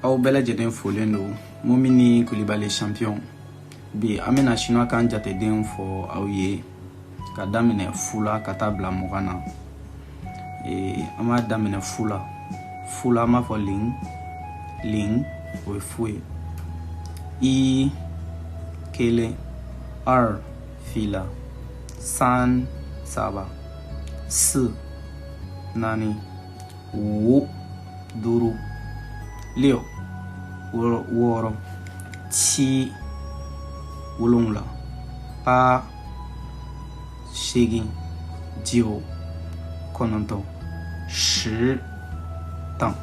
Aw bɛɛ lajɛlen folen don. Mumini Kulibali champion. Bi an bɛna chinois kan jatedenw fɔ aw ye ka daminɛ fu la ka taa bila 20 na. An b'a daminɛ fu la. Fu la, an b'a fɔ 零, 零, o ye fu ye. 一, kelen, 二, fila, 三, saba, 四, naani, 五, duuru, 六, wɔɔrɔ, 七, wolonwula, 八, 8, 九, 9, 10, 10.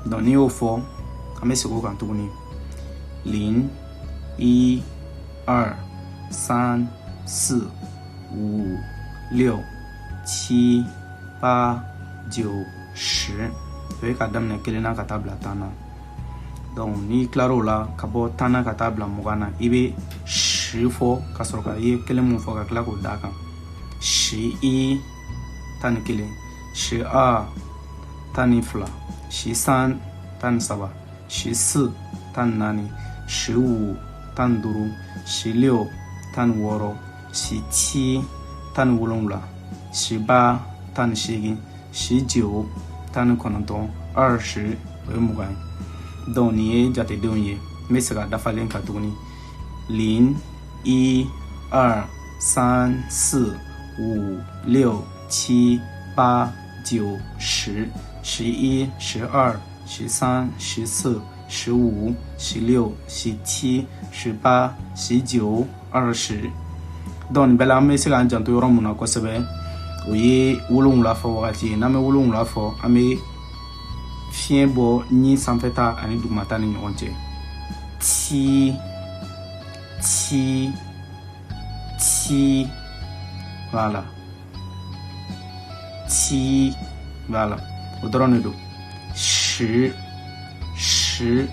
Donc n'i y'o fɔ, an bɛ segin o kan tuguni: 零, 一, 二, 三, 四, 五, 六, 七, 八, 九, 10. O ye ka daminɛ kelen na ka taa bila 10 na. Donc n'i tilar'o la, ka bɔ 10 na ka taa bila 20 na, i bɛ 十 fɔ ka sɔrɔ ka i ye kelen mun fɔ, ka tila k'o d'a kan: 十一, 11, 十二, 12, 十三, 13, 十四, 14, 十五, 15, 十六, 16, 十七, 17, 十八, 18, 十九, 19, 20, o ye 20 ye. Donc nin ye jatedenw ye. N bɛ segin a dafalen kan tuguni: 零, 一, 二, 三, 四, 五, 六, 七, 八, 九, 10, 11, 12, 13, 14, 15, 16, 17, 18, 19, 20. Donc nin bɛɛ la, an bɛ se k'an janto yɔrɔ mun na kosɛbɛ, o ye wolonwula fɔ wagati ye. N'an bɛ wolonwula fɔ, an bɛ fiɲɛ bɔ ɲi sanfɛta ani dugumata ni ɲɔgɔn cɛ: 七, 七, 七, voilà, 七, voilà, o dɔrɔn de don. 十, 十,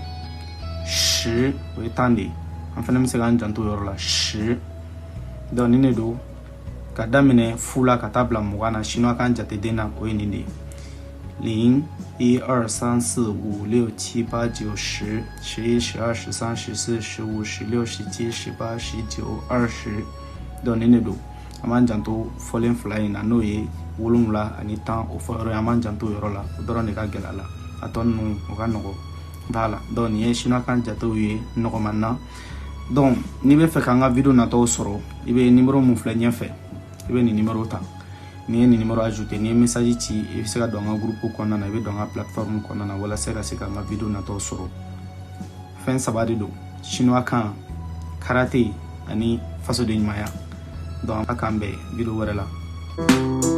十, o ye 10 de ye. An fana bɛ se k'an janto o yɔrɔ la, 十. Donc nin de don, ka daminɛ fu la ka taa bila 20 na chinois kan jateden na, o ye nin de ye: 零, 一, 二, 三, 四, 五, 六, 七, 八, 九, 10, 11, 12, 13, 14, 15, 16, 17, 18, 19, 20. Donc nin de don. An b'an janto fɔlen fila in na, n'o ye wolonwula ani 10, o fɔ yɔrɔ ye. An b'an janto o yɔrɔ la, o dɔrɔn de ka gɛlɛ a la. A tɔ ninnu, o ka nɔgɔ. Voilà, donc nin ye chinois kan jatew ye nɔgɔman na. Donc n'i bɛ fɛ k'an ka vidéo natɔw sɔrɔ, i bɛ numéro mun filɛ ɲɛfɛ, i bɛ nin numéro ta. N'i ye nin numéro ajouté, n'i ye message ci, i bɛ se ka don an ka groupe kɔnɔna na, i bɛ don an ka plateforme kɔnɔna na, walasa ka se k'an ka vidéo natɔw sɔrɔ. Fɛn saba de don: chinois kan, karaté ani fasoden ɲumanya. Donc a k'an bɛn vidéo wɛrɛ la.